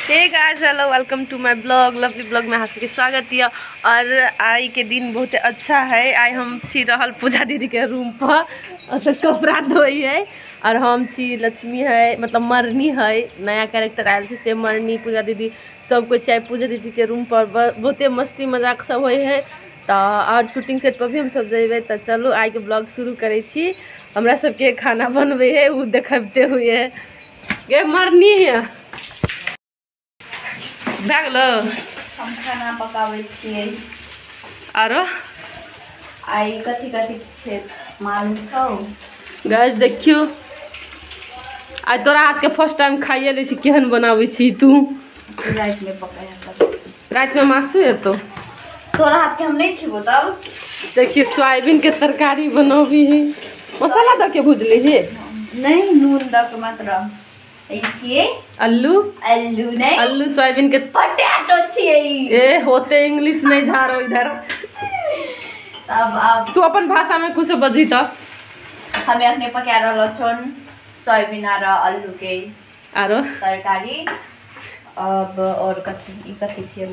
Hey guys, hello, welcome to my blog. Lovely blog में अहाँ सबके स्वागत यऽ। और आई के दिन बहुत अच्छा है। आई हम छी रहल पूजा दीदी के रूम पर, ओतऽ कपड़ा धोइ है। और हम छी लक्ष्मी है, मतलब मरनी है, नया कैरेक्टर आयल छै से मरनी। पूजा दीदी सब कोइ छै पूजा दीदी के रूम पर, बहुते मस्ती मजाक सब होइ है। तऽ और शूटिंग सेट पर भी हम सब जेबै। तऽ चलू आइ के ब्लॉग शुरू करै छी। हमरा सबके खाना बनबै है ओ देखबते हुए गे मरनी है। भए गेलो? हम खाना पकाबै छियै। आरो आइ कथी कथी छै मालूम छौ? गाइस देखियौ, आइ तोरा हाथ के फर्स्ट टाइम खाइए लै छी। केहन बनाबै छी तू? रातिमे पकाए, रातिमे मासु हेतौ। तोरा हाथ के हम नहीं खेबो तब। देखियौ सोयाबीन के तरकारी बनाबी है। मसाला दऽ के भुजली है? नहीं, नून दऽ के मात्र। ई छियै अल्लू। अल्लू नहीं, अल्लू सोयाबीन के पोटैटो छियै। ए होते इंग्लिश नहीं झाड़ो इधर। तब अब तू अपन भाषा में कुछ बजी। त हमे अखने पका रहल छन सोयाबीन आर अल्लू के आरो तरकारी। अब और कथी ई कथी छियै?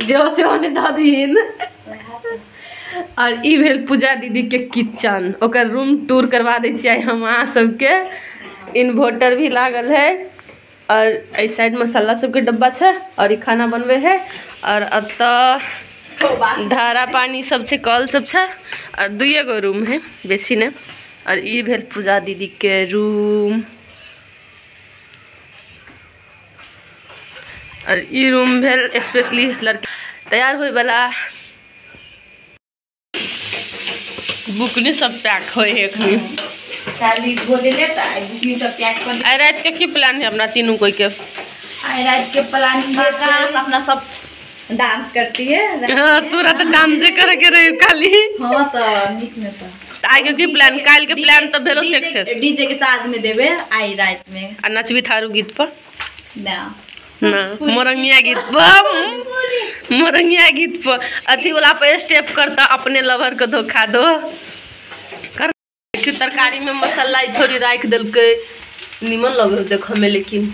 जो से होने दऽ दीन। और ई भेल पूजा दीदी के किचन, ओकर रूम टूर करवा दै छियै हम अहाँ सबके। इन्वर्टर भी लागल है और एहि साइड मसाला सबके डब्बा छै और ई खाना बनबै है। और एतऽ धारा पानी सब छै, कल सब छै। और दुइए गो रूम है, बेसी नहि। और ई भेल पूजा दीदी के रूम। और ई रूम भेल स्पेशली लड़की तैयार होय वाला। बुकनी सब पैक होय है एखनी। काली घोले त आई बुकनी सब पैक कर। आइ रात के की प्लान है अपना तीनों कोई के? आइ रात के प्लान है अपना सब डांस करती है। हां, तोरा त डांस करे के रही काली। हां त नीक ने। त आइ के की प्लान? काल के प्लान त भेलो सक्सेस। डीजे के चार्ज में देबे आई रात में। आ नचबी थारू गीत पर? ना ना, मोरंगिया गीत पर। मोरंगिया गीत पर अथी वाला पर स्टेप करता, अपने लवर को धोखा दो कर। तरकारी में मसाला छोरी राख देलकै, निमन लगल देखऽ में। लेकिन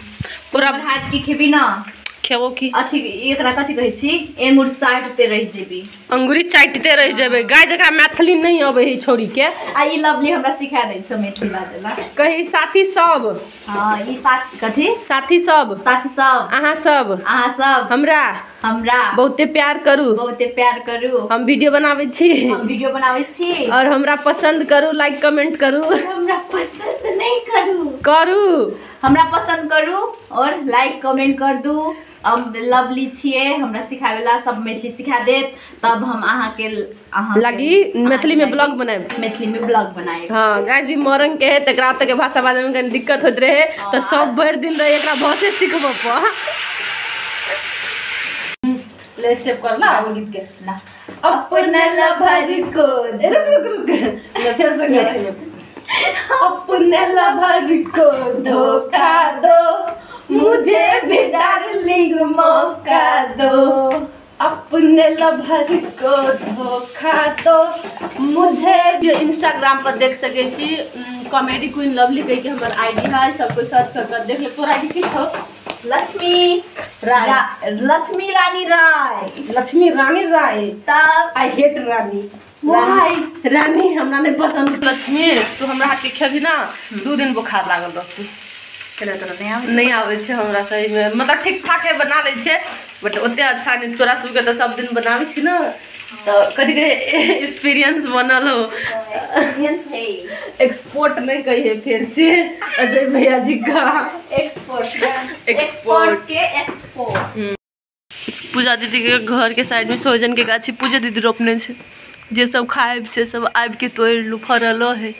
पूरा हाथ की खेबी ना? खेबो की अथी एकरा कथी कहै छी? अंगूर चाटते रह जेबी। अंगूरी चाटते रह जेबे। गाय जकरा मैथिली नहीं अबै है छोरी के। आ ई लवली हमरा सिखा दै छै मैथिली बाजला। कही साथी सब। हां, ई साथ कथी? साथी सब। साथी सब, अहाँ सब, अहाँ सब हमरा, हमरा बहुते प्यार करू, बहुते प्यार करू। हम वीडियो बनाबै छी, हम वीडियो बनाबै छी। और हमरा पसंद करू, लाइक कमेंट करू। हमरा पसंद नहीं करू, करू हमरा पसंद करू और लाइक कमेंट कर दू। हम लवली छियै, हमरा सिखावेला सब मैथिली सिखा देत। तब हम अहाँ के लगी मैथिली में ब्लॉग बनाएब, मैथिली में ब्लॉग बनाएब। हाँ गाइस, ई मोरंग के है, तकरा तक के भाषा बाजै में कनी दिक्कत होइत रहे, त सब भरि दिन रहे एकरा भाषे सिखबऽ पर। ले स्टेप कर ला आब गीत के। ना अपना लवर को, रुक रुक रुक, ले फिर से कर। अपने लवर को धोखा दो, मुझे भी डार्लिंग मौका दो। अपने लवर को धोखा दो मुझे। इंस्टाग्राम पर देख सके छी कॉमेडी क्वीन लवली कह के हमर आईडी है, सब कोई सर्च कर कर देख ले। तोरा आईडी की छौ? लक्ष्मी राय। लक्ष्मी रानी राय। लक्ष्मी रानी राय। तब I hate Rani. Why? रानी हमरा नहीं पसंद। लक्ष्मी तू हमरा हाथ के खेबी ना, 2 दिन बुखार लागल रहतौ। नहीं आबै छै हमरा सही में, मतलब ठीक ठाक है बना लै छै, बट ओते अच्छा नहीं। तोरा सबके तऽ सब दिन बनाबै छी ना, तऽ कथी कहै एक्सपीरियंस बनल हो। एक्सपीरियंस है, एक्सपोर्ट नहीं कहिए फिर से अजय भैया जी का। एक्सपोर्ट, एक्सपोर्ट के एक्सपोर्ट। पूजा दीदी के घर के साइड में सोहजन के गाछी पूजा दीदी रोपने छै, जे सब खाए से सब आबि के तोड़ि लू, फड़लो है।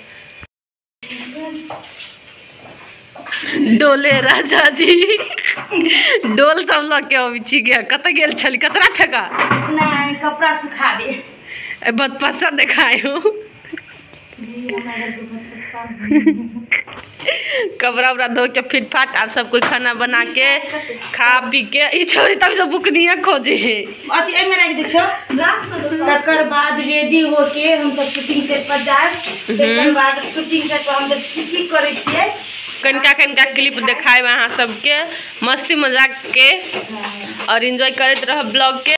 डोले राजा जी डोल सब लऽ के अबै छी। कतऽ गेल छली? कचरा फेका? नहीं, कपड़ा सुखाबे। ए बदपसा देखायो। कपड़ा उपड़ा धो के फिट फाट आब सब कोई खाना बना के खा पी के। ई छोरी तब सब बुकनिया खोजे है। अथी एहिमे राखि दै छौ। तकर बाद रेडी होके हम सब शूटिंग सेट पर जायब। तकर बाद शूटिंग सेट पर हम सब की की करै छियै कनिका कनिका क्लिप देखायब अहाँ सबके मस्ती मजाक के और एंजॉय करते रह ब्लॉग के।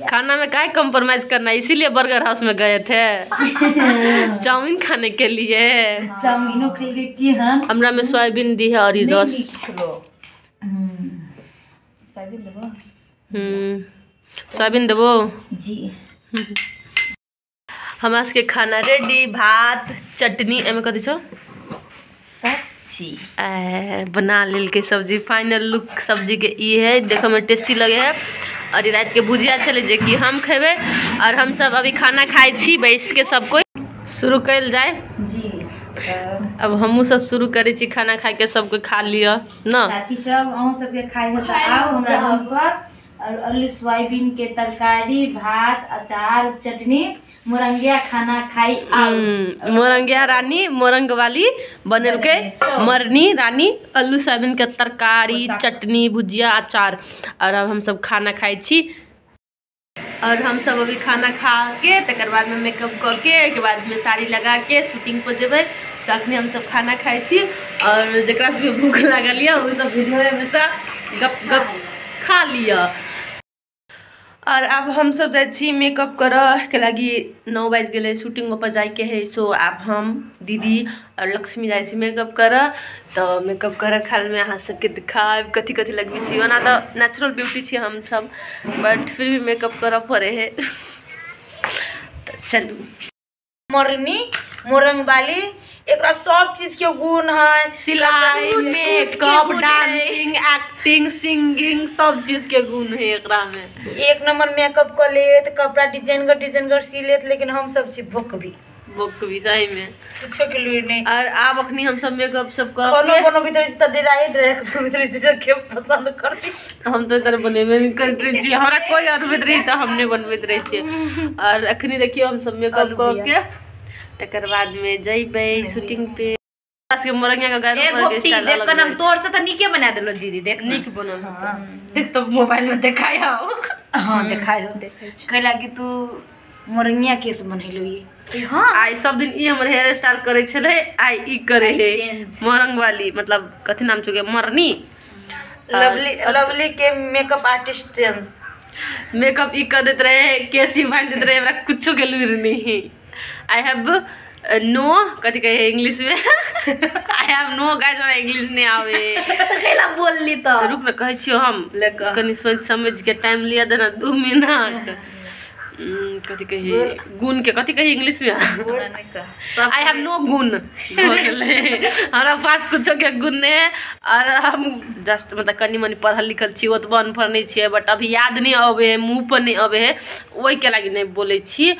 खाना में काहे कॉम्प्रोमाइज करना, इसीलिए बर्गर हाउस में गए थे चाउमीन खाने के लिए। चाउमीनो खेल की हम हमरा में सोयाबीन दी है और रस। सोयाबीन देबो जी। हमरा सबके खाना रेडी, भात चटनी एमे कथी छौ सब्जी बना लेलकै सब्जी। फाइनल लुक सब्जी के ई है, देखे में टेस्टी लगे है। और रात के भुजिया छलै जे कि हम खेबै और हम सब अभी खाना खाइ छी बैस के। सब कोई शुरू कयल जाय जी। अब हमहूँ सब शुरू करै छी खाना खाइ के, सब कोई खा लिअ न। साथी सब अहूँ सबके खाइ है त आउ हमरा रूम पर। और आलू सोयाबीन के तरकारी, भात, अचार, चटनी, मोरंगिया खाना खाई आउ। मोरंगिया रानी मोरंग वाली बनेलकै मरनी रानी, आलू सोयाबीन के तरकारी, चटनी, भुजिया, अचार। और अब हम सब खाना खाइ छी और हम सब अभी खाना खा के तकर बाद में मेकअप कऽ के ओहिके बाद में साड़ी लगा के शूटिंग पर जेबै। अखनी हम सब खाना खाइ छी और जकरा सबके भूख लागल यऽ ओ सब वीडियो हमेशा गप गप खा लिअ। और अब हम सब जाइ छी मेकअप करऽ के लागी। 9 बाजि गेलै, शूटिंग पर जाइके है। सो आब हम दीदी और लक्ष्मी जाइ छी मेकअप करऽ। तऽ मेकअप करऽ खालमे अहाँ सबके देखायब कथी कथी लगबै छी। ओना तऽ नेचुरल ब्यूटी छी हम सब, बट फिर भी मेकअप करऽ पड़े है। तऽ चलू। मरनी मोरंग वाली एकरा सब चीज के गुण है, सिलाई, मेकअप, डांसिंग, एक्टिंग, सिंगिंग सब चीज के गुण है एकरा में। एक नंबर मेकअप कर लेत, कपड़ा डिजाइन कर सी लेत, लेकिन हम सब छी बोकबी बोकबी सही में कुछो के लूर नहीं। और आब अखनी हम सब मेकअप सब कर कोनो कोनो भीतर से त डराए डराए के भीतर से के पसंद करती। हम तो इधर बनेबे नहीं करत रही छी, हमरा कोई अनबैत रही त हमने बनबैत रही छी। और अखनी देखियो हम सब मेकअप कर के तकर बाद में जइबै शूटिंग पे। के मोरंगिया के गाय पर स्टाइल अलग देख तोर से त नीके बना देलो दीदी, देख नीक बनल। हां देख तो मोबाइल में देखाय हो। हां देखाय हो, कहला कि तू मोरंगिया केस बनेलो ई। हां आई सब दिन ई हमर हेयर स्टाइल करे छलै, आई ई करे है मोरंग वाली, मतलब कथि नाम छौ के मरनी। लवली लवली के मेकअप आर्टिस्ट चेंज मेकअप ई कर देत रहे, केस ही बांध देत रहे, हमरा कुछो के लूर नहीं। I have no कथी कहे इंग्लिश में I have no guys, हमरा इंग्लिश नहीं आवे त कैला बोलली त रुक न कहै छियो हम, कनी सोच समझ के टाइम लिया देना 2 मिनट। कथी कहे गुण के कथी कहे इंग्लिश में, I have no गुण हमरा पास कुछो के गुण नहीं है। और हम जस्ट मतलब कनी मनी पढ़ल लिखल छी, ओतबा अनपढ़ नहीं छियै, बट अभी याद नहीं अबे है, मुँह पर नहीं अबे है, ओहि के लागी नहीं बोलै छी।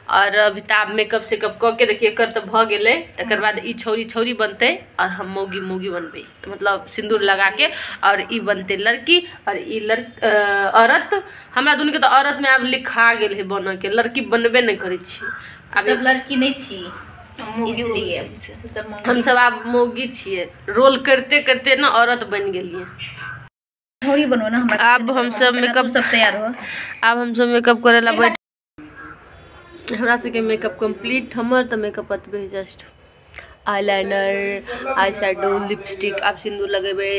और अभी ताब मेकअप सेकअप कऽ के देखिए एकर तऽ भऽ गेलै। तकर बाद ई छौरी छौरी बनतै और हम मौगी मौगी बनबै, मतलब सिन्दूर लगा के। और ई बनतै लड़की और ई औरत। हमरा दुनू के तऽ औरत में आब लिखा गेल है बनऽ के, लड़की बनबे नहि करै छी आब। सब लड़की नहीं छी इसलिए हम सब आब मौगी छियै, रोल करते करते ना औरत बनि गेलियै। छौरी बनो ना हमरा। आब हम सब मेकअप सब तैयार हो, आब हम सब मेकअप करे ला बैठ। हमरा सबके मेकअप कम्प्लीट, हमर तऽ मेकअप अतबे है, just eyeliner, eye shadow, lipstick. आब सिन्दूर लगेबै,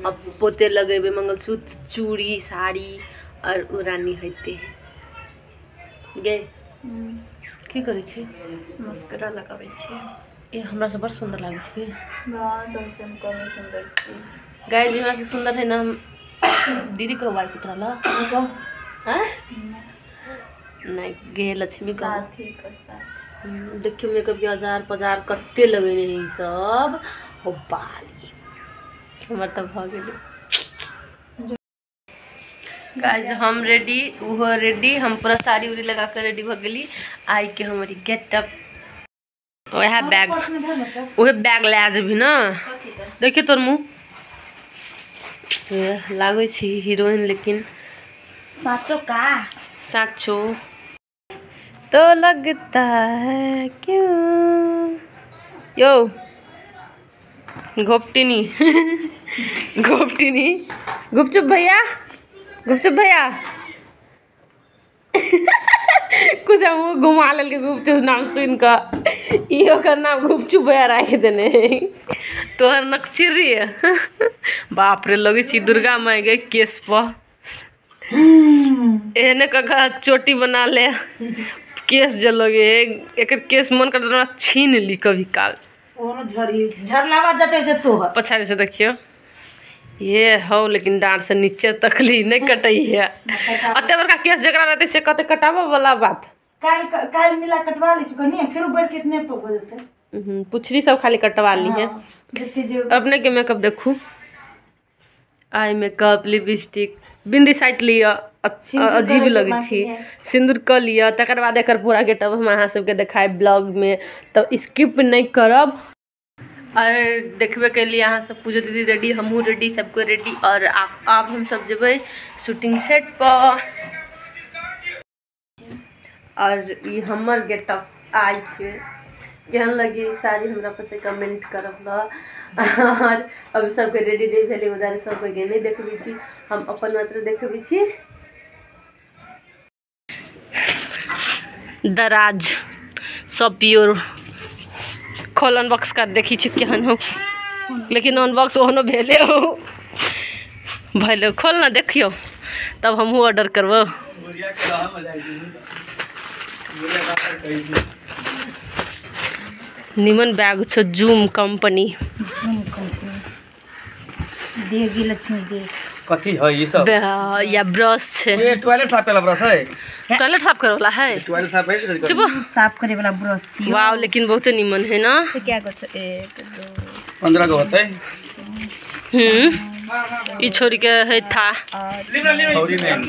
अब पोते लगेबै, मंगलसूत्र, चूड़ी, साड़ी और उ रानी हेतै गे। की करै छी? मस्करा लगाबै छी। ए हमरा से बड़ सुंदर लागै छै। हां तो से हम कमे सुंदर छी गाइस, हमरा से सुंदर है ना हम। दीदी कहवाई सुतरा ला हां नहीं गे लक्ष्मी का साथी का साथ। देखियो मेकअप के औजार पजार कते लगेने है ई सब हो बाली। हमर तऽ भऽ गेलै गाइस, हम रेडी, उहो रेडी, हम पूरा साड़ी उड़ी लगा के रेडी भऽ गेली। आई के हमर गेटअप वएह बैग, उहे बैग लए जेबही ना। देखियो तोर मुँह लागै छी हीरोइन, लेकिन साचो का साचो तो लगता है क्यों यो घोपटिनी घोपटिनी गुपचुप भैया, गुपचुप भैया कुछ हम घुमा लेलकै गुपचुप नाम सुनि कऽ, ई ओकर नाम गुपचुप भैया राखि देने। तोहर नकचिरी है। बाप रे लगे छी दुर्गा माई के केस पर एहने कका चोटी बना ले केस जे लगे एकर केस मन कर हमरा छीन ली कभी काल। ओनो झरी झरलावा जते से तोहर पछाड़ी से देखियो ये हो, लेकिन डांट से नीचे तकली नहीं कटई है। अते बड़का केस जकरा रहते से कते कटाबो वाला बात। काल काल मिला कटवा ली कनी फिर बढ़ कितने पर हो जते। पुछरी सब खाली कटवा ली है। जते जे अपने के मेकअप देखू, आई मेकअप लिपस्टिक बिंदी साइट लिया अजीब लगे छी, सिंदूर क लिया, तकर बाद एकर पूरा गेटअप हम अहाँ सबके देखाए ब्लॉग में, तब स्किप नहीं करब। और देखबे के लिए अहाँ सब पूजा दीदी रेडी, हमहूँ रेडी, सबको रेडी। और आब हम सब जेबै शूटिंग सेट पर। और ई हमर गेटअप आई के केहन लगी साड़ी हमरा पर से कमेंट करब। और अभी सबके रेडी नहीं भेलै, उधर सबके नहीं देखबै छी, हम अपन मात्र देखबै छी। दराज सब प्योर खोल अनबॉक्स कर देखी छी केहन हो, लेकिन अनबॉक्स ओहनो भेले हो भले खोल ना देखियो तब हमहूँ ऑर्डर करबो। निमन बैग छो जूम कंपनी, देवी लक्ष्मी देव कथी है ई सब या ब्रश छे, ये टॉयलेट साफ वाला ब्रश है, टॉयलेट साफ करे वाला है, टॉयलेट साफ है, चुप साफ करे वाला ब्रश छी। वाव लेकिन बहुत निमन है ना। तो क्या को 1 2 15 गो होतै। ई छोरी के है था छोरी में।